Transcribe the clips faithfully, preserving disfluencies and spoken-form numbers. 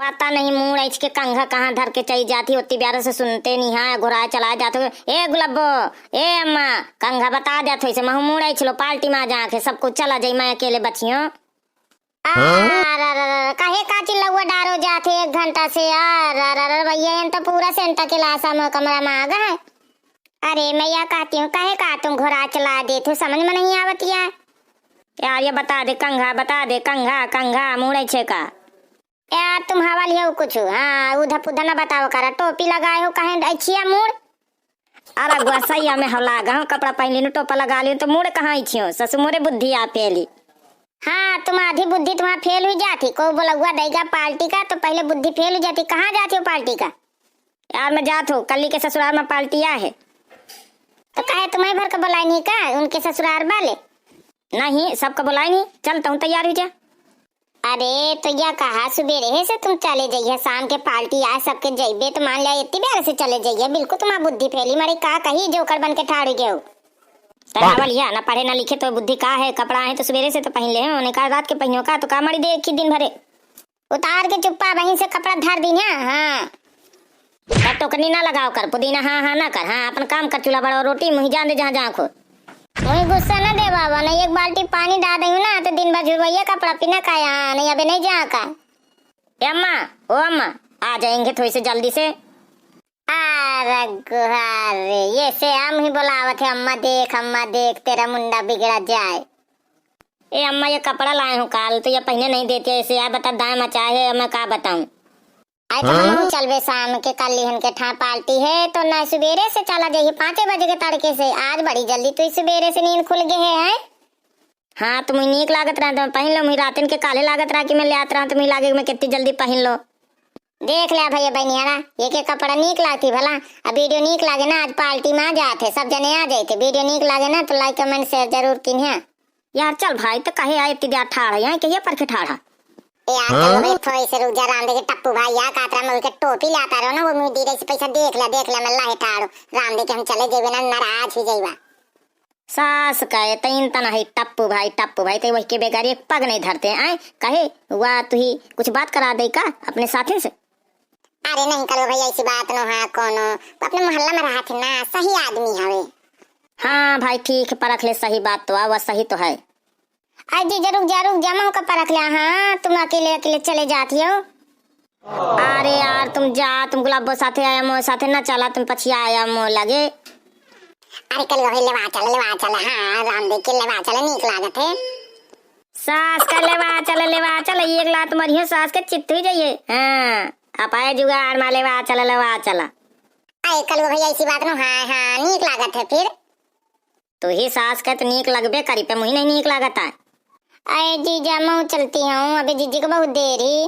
पता नहीं मूड़ ऐछ के कंघा कहाँ धर के चली जाती होती, ब्यारा से सुनते नहीं है, घुराए चला जाते हो। ए गुलब्बो, ए अम्मा, कंघा बता जात हो इसे, महू मूड़ ऐछ लो, पार्टी मा जाके सब कुछ चला जाई, मैं अकेले बचियो। आ, रा, रा, रा, रा, काहे का चिल्लउआ डारो जात है एक घंटा से? आ, रा, रा, रा, भैया, एन तो पूरा सेंटा के लाशा में कमरा में आ गए। अरे, मैं यह कहती हूँ, काहे का तुम घोड़ा चला देते हो, समझ में नहीं आवत या। यार, ये बता दे, कंघा, बता दे, कंघा, कंघा, मूड़े छे का। यार, तुम हवा लियो कुछ, हाँ, उधा पुधा न बताओ करा, टोपी लगाए हो, कहे ऐछिया मूड़। अरे, गुआ सही हमें हव लागा हूँ, कपड़ा पहन लेनु, टोपा लगा लेनु, तो मूड़ कहाँ ऐछियो, ससु मोरे बुद्धि आ पेली। हाँ, तुम आधी बुद्धि तुम्हारा फेल हुई जाती, को बोलउआ देगा पार्टी का, तो पहले बुद्धि फेल हुई जाती, कहाँ जाती हो पार्टी का? यार, मैं जात हूँ, कल्ली के ससुराल में पार्टी आहे। तो काहे तुम्हें भर के बोलाई नहीं का, उनके ससुराल वाले? नहीं, सबका बोलाई नहीं, चलता हूँ, तैयार हुई जा। अरे, तो यह कहा सुबेरे से तुम चले जइहे, शाम के पार्टी आहे, सबके जइबे, तो मान लिया इतनी बेर से चले जइहे, बिल्कुल तुम्हारा बुद्धि फेली मरी, का कही जोकर बन के ठाड़ गए हो। तैयार वाली है, ना पढ़े ना लिखे तो बुद्धि का है, कपड़ा आहे तो सुबेरे से तो पहन ले हो, नहीं का रात के पहनो का, तो का मरी देखी दिन भरे। उतार के चुप्पा वहीं से कपड़ा धर दीन है, हाँ। तब टोकनी ना लगाओ कर, पुदीना हाँ, हाँ ना कर, हाँ, अपन काम कर, चूल्हा बड़ो, रोटी मुही जान दे जहाँ जहाँ खो। वही गुस्सा ना दे बाबा, नहीं एक बाल्टी पानी डाल दई ना, तो दिन भर झुरवैया कपड़ा पीना का यहाँ, नहीं अबे नहीं जा का। ए अम्मा, ओ अम्मा, आ जाएंगे थोड़ी से जल्दी से। अरे गुहार रे, ये से हम ही बोलावत है, अम्मा देख, अम्मा देख, तेरा मुंडा बिगड़ा जाए। ए अम्मा, ये कपड़ा लाए हूँ काल, तो ये पहने नहीं देती, ऐसे यार बता दाएं मचाए है, मैं का बताऊं। आई तो हाँ? हम चलबे शाम के, कल लिहन के ठा पार्टी है, तो ना सुबेरे से चला जाइए पाँचे बजे के तड़के से। आज बड़ी जल्दी तू सुबेरे से नींद खुल गए है, हैं? हाँ, तो मुझे नीक लागत रहा, तो मैं पहन लो, मुझे रातन के काले लागत रहा कि मैं ले आत रहा, तो मुझे लागे कि मैं कितनी जल्दी पहन लो। देख लिया भैया बहनियारा, ये के कपड़ा नीक लागती भला। अब वीडियो नीक लागे ना, आज पार्टी में आ जाते, सब जने आ जाते। वीडियो नीक लागे ना तो like, comment, share जरूर कीन्हे। यार चल भाई, तो कहे आए इतनी देर ठाड़ है, यहाँ कहिए पर के ठाड़ा। ए यार, चलो भाई, थोड़ी से रुक जा, राम दे के टप्पू भाई, यार कातरा में के टोपी लाता रहो ना, वो मुझे दे दे से पैसा, देख लिया, देख लिया, मैं लाहे ठाड़ो, राम दे के हम चले जेबे ना, नाराज ही जाइबा। सास कहे, "तैन तना है टप्पू भाई, टप्पू भाई, तै वही के बेगारी एक पग नहीं धरते, आए?" कहे, "वा, तू ही कुछ बात करा दे का अपने साथिन से?" अरे नहीं करो भाई, ऐसी बात नो है कोनो, वो अपने मोहल्ला में रहत है ना, सही आदमी हवे। हाँ भाई, ठीक है, परख ले, सही बात तो आ, वह सही तो है। अरे जीजा, रुक जा, रुक जा, महू का परख ले, हाँ, तुम अकेले, अकेले चले जाती हो। अरे यार, तुम जा, तुम गुलाबो साथे आया, मोर साथे ना चला, तुम पछिया आया मोर लगे। अरे कल वही लेवा चल, लेवा चल, हाँ, राम देख के लेवा चल, नीक लागत है। सास का लेवा चल, लेवा चल, एक लात मरियो सास के चित्त हुई जाइए। हाँ, अपाए जुगाड़ मा लेवा चल, लेवा चल। अरे कल भैया ऐसी बात नो, हाँ, हाँ, नीक लागत है फिर। तू ही सास के तो नीक लगबे करी, पे मुही नहीं नीक लागत है। अरे जीजा, मैं चलती हूँ, अभी जीजी को बहुत देर ही।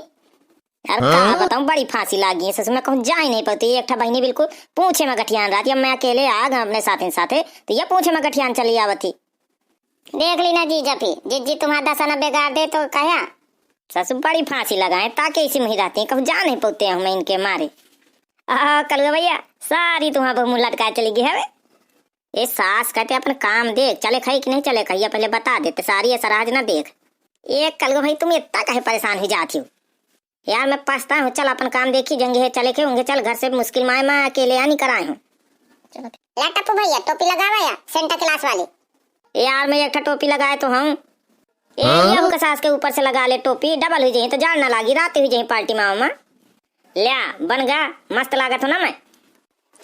यार, का हाँ? बताऊं, बड़ी फांसी लागी है ससुर, मैं कहूँ जा ही नहीं पाती। एक ठा बहिनी बिल्कुल पूछे में गठियान रहती, अब मैं अकेले आ गए अपने साथी साथे, तो ये पूछे में गठियान चली आवत थी। देख ली ना जीजा, फिर जीजी तुम्हारा दशा न बिगाड़ दे तो कहा। ससुर बड़ी फांसी लगाए, ताके इसी में ही रहती हैं, कहूँ जा नहीं पाते हैं हम इनके मारे। आ, कलुआ भैया, सारी तुम्हारा मुँह लटका चली गई हवे। ए सास कहते अपन काम देख, चले खाई कि नहीं चले खाई, पहले बता देते, सारी ऐसा राज ना देख। ए कलुआ भाई, तुम इतना काहे परेशान हुई जाती हो? यार, मैं पछता हूँ, चल अपन काम देखी, जंगे है चले के, उंगे चल, घर से मुश्किल माए, मैं अकेले आनी कराए हूँ। ला टप्पू भैया, टोपी लगावा या सेंटा क्लास वाली। ए यार, मैं एक ठा टोपी लगाए तो हूँ। ए, हाँ? ये उनका सास के ऊपर से लगा ले टोपी, डबल हुई जाई, तो जाड़ ना लागी, रात हुई जाई पार्टी मामा। ल्या, बन गा, मस्त लागत हो ना मैं।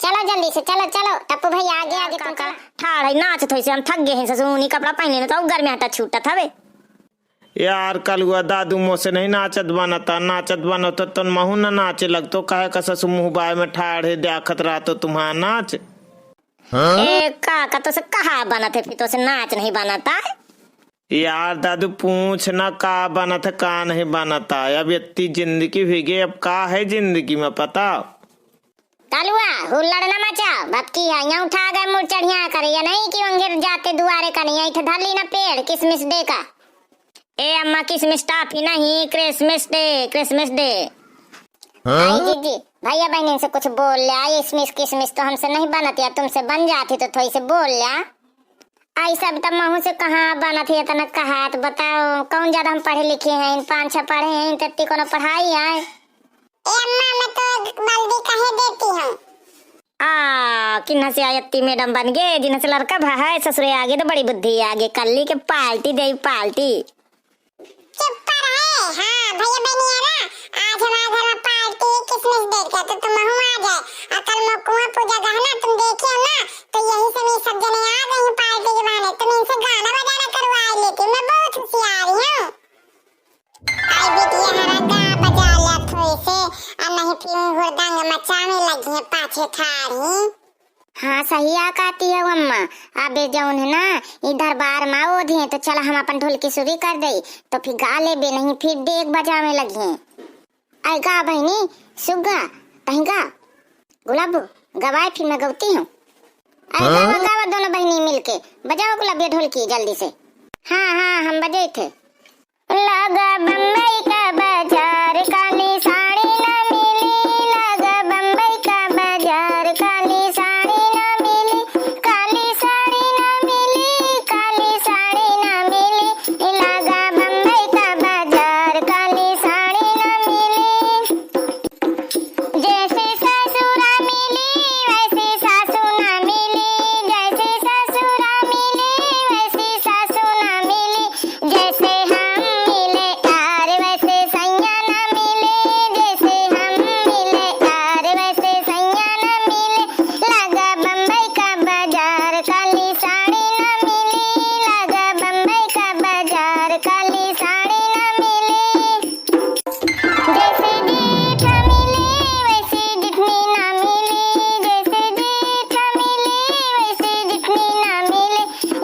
चलो जल्दी से, चलो, चलो, टप्पू भैया आगे, आगे तुम चलो। ठाड़ है, नाचत होइसे हम थक गए हैं, ससुर, ऊनी कपड़ा पहने न तो गर्मी हटा छूटत हवे। यार, कलुआ दादू मोसे नहीं नाचत बनता, नाचत बनत तो महू न नाचे लगतो, काहे का ससुर मुँह बाय में ठाड़ है, देखत रहतो तुम्हारा नाच। हाँ? ए, का, का तो से कहा बनत है, फिर तो से नाच नहीं बनता है। यार दादू, पूछ ना का बनत है, का नहीं बनता है। अब इतनी जिंदगी हुई गई, अब का है जिंदगी में, पता? कलुआ, हुल्लड़ न मचाओ, भपकी है, यहाँ उठा गए मुड़ चढ़िया करे, या नहीं कि वंगेर जाते दुआरे कने, यहीं थे धर ली ना पेड़, किसमिस डे का। ए अम्मा, किसमिस टाफी नहीं, क्रिसमस डे, क्रिसमस डे। हाँ? आई जीजी, भैया बहनिन से कुछ बोल ले, आई इसमिस किसमिस तो हमसे नहीं बनत या, तुमसे बन जाती तो थोड़ी से बोल ले। आई सब तब महू से कहाँ बनत है, इतना कहा तो बताओ, कौन ज्यादा हम पढ़े लिखे हैं, इन पाँच छह पढ़े हैं, इन तत्ती कोनो पढ़ाई है। किन्हा से आयत्ती मैडम बन गे, जिन्हा से लड़का भा है, ससुरे आगे तो बड़ी बुद्धि आगे, कल्ली के पार्टी देई, पार्टी। चुप पर है। हाँ, भैया बहनिया ना, आज हमारे घर में पार्टी किसमिस दे के, तो तुम हूँ आ जाए। अकल में कुआं पूजा गहना तुम देखे हो ना, तो यही से ये सब जने आ गई हैं पार्टी के बहाने। तुम इनसे गाना बजाना करवा लेती, मैं बहुत होशियार हूँ। आई बिटिया हरा गा बजा लिया थोड़े से, और नहीं फिर हुड़दंग मचावे लगी है पाछे ठाड़ी। हाँ, सही आ कहती है अम्मा। अबे जौन है ना, ई दरबार में ओधी है, तो चला हम अपन ढोलकी सुरी कर दे, तो फिर गा लेबे, नहीं फिर डेग बजावे लगी है। आई गा बहनी, सुग्गा, तहीं गा। गुलाबो, गवाए फिर मैं गौती हूँ। आई गावा, हाँ? गावा दोनों बहनी मिलके, बजाओ गुलाबिया ढोलकी जल्दी से। हाँ, हाँ, हम बजे थे। लगा बम्बई का बाजार, काली साड़ी ना मिली। लगा बम्बई का बाजार, काली साड़ी ना मिली। काली साड़ी ना मिली, काली साड़ी ना मिली। लगा बम्बई का बाजार, काली साड़ी ना मिली। जैसे ससुरा मिली, वैसे सासू ना मिली। जैसे ससुरा मिली, वैसे सासू ना मिली। जैसे हम मिले यार, वैसे सैया ना मिले। जैसे हम मिले यार, वैसे सैया ना मिले। लगा बम्बई का बाजार, काली साड़ी ना मिली। लगा बम्बई का बाजार, काली साड़ी ना मिली। जैसे जेठ मिले, वैसे जेठनी ना मिले। जैसे जेठ मिले, वैसे जेठनी ना मिले।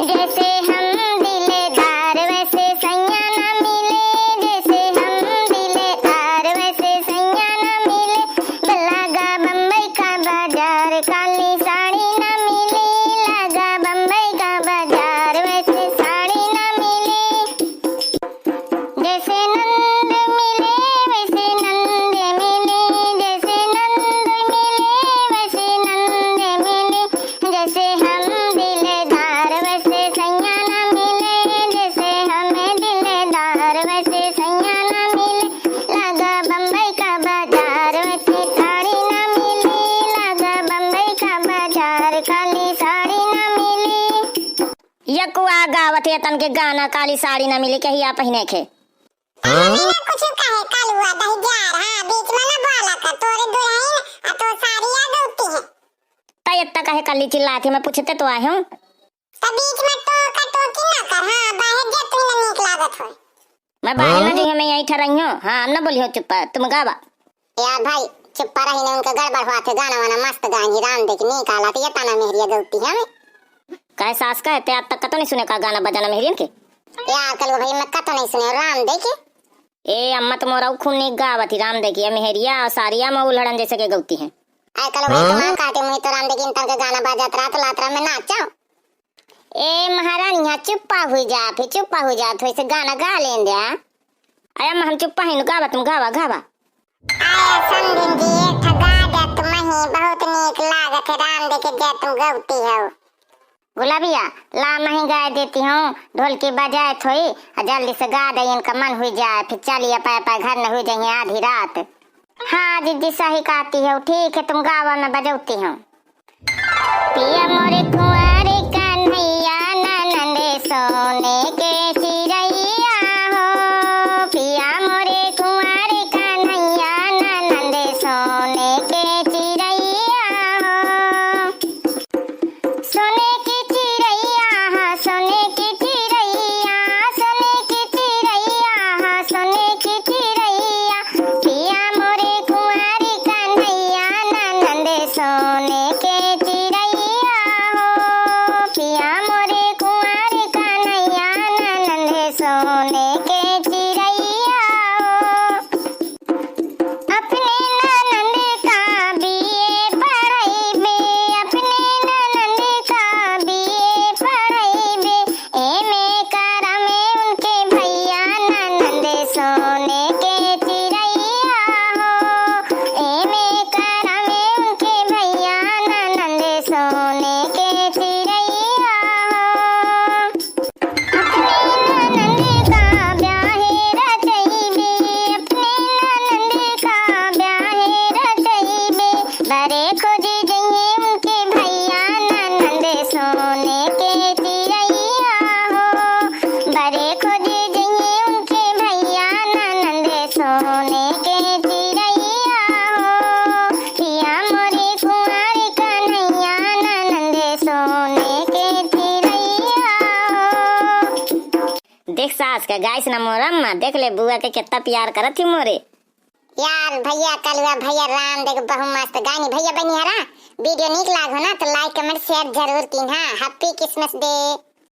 जैसे हम दिलदार, वैसे सैया ना मिले। जैसे हम दिलदार, वैसे सैया ना मिले। लगा बम्बई का बाजार, काली साड़ी ना मिले। लगा बम्बई का बाजार, वैसे साड़ी ना मिले। जैसे नंद मिले, वैसे नंद मिले। जैसे नंद मिले, वैसे नंद मिले। जैसे हम दिलदार, वैसे सैया ना मिले। जैसे हम दिलदार, वैसे सैया ना मिले। लगा बम्बई का बाजार, वैसे साड़ी ना मिले। लगा बम्बई का बाजार, काली साड़ी ना मिले। यकुआ गावत है तन के गाना, काली साड़ी ना मिली, कहिया पहिने के। हाँ? बिना कुछ कहे कलुआ दही जार, हाँ, बीच में ना बोला कर, तोरे दुल्हन आ तो साड़ी आ गौती है। त इतना कहे कल्ली चिल्लात है, मैं पूछते तो आए हूँ। त बीच में टोका टोकी ना कर, हाँ, बाहर जा, तू ना नीक लागत होय। मैं बाहर ना हाँ? जइहूँ, मैं यहीं ठहरई हूँ। हाँ, हम ना बोली हो, चुप्पा, तुम गावा। यार भाई, चुप्पा रही ना, उनका गड़बड़ हुआ थे, गाना वाना मस्त गाएंगी, राम देख नीक आला, तो ये ताना मेहरिया गलती है हमें। काहे सास का है, ते आज तक कतो नहीं सुने का गाना बजाना मेहरियन के? यार कलुआ भाई, मैं कतो नहीं सुने, राम देखे। ए अम्मा, तो मोरा खूब नीक गावत ही, राम देखिए मेहरिया और सारिया में उलहड़न जैसे के गलती है। आय कलुआ भाई, हाँ? तुम्हारा काटे मुँह तो राम देखी, इन तरह के गाना बाजात रहा तो लात रहा में नाचो। ए महारानी, यहाँ चुप्पा हुई जा, फिर चुप्पा हुई जा, थोड़ी से गाना गा लेन द्या। अरे अम्मा, हम चुप्पा हैं, गावा तुम, गावा, गावा। आय समधिन जी, एक ठा गा द्या तुम ही, बहुत नीक लागत है, राम देखे द्या तुम गौती हो। गुलाबिया, ला मैं ही गाय देती हूँ, ढोलकी बजाए थोई, आ जल्दी से गा दे, इनका मन हुई जाए, फिर चलिए पाए पाए घर न हुई जाइए आधी रात। हाँ जिज्जी, सही कहती हो, ठीक है, तुम गावा, मैं बजौती हूँ। पिया मोरे कुंवारे कन्हैया, ननद सोने के चिरैया हो। पिया मोरे कुंवारे कन्हैया, ननद सोने के चिरैया हो। सोने की चिरैया, हाँ, सोने की चिरैया, सोने की चिरैया, हाँ, सोने की चिरैया। पिया मोरे कुंवारी कन्हैया, ननद सोने के चिरैया हो। पिया मोरे कुंवारी कन्हैया, ननद सोने के चिरैया हो। अपने ननद सास का गाइस ना मोर अम्मा, देख ले बुआ के कितना प्यार करत ही मोरे। यार भैया कलुआ भैया राम देख बहु मस्त गानी। भैया बहनी हरा, video नीक लागो ना तो like comment share जरूर कीन। हाँ, happy Christmas day।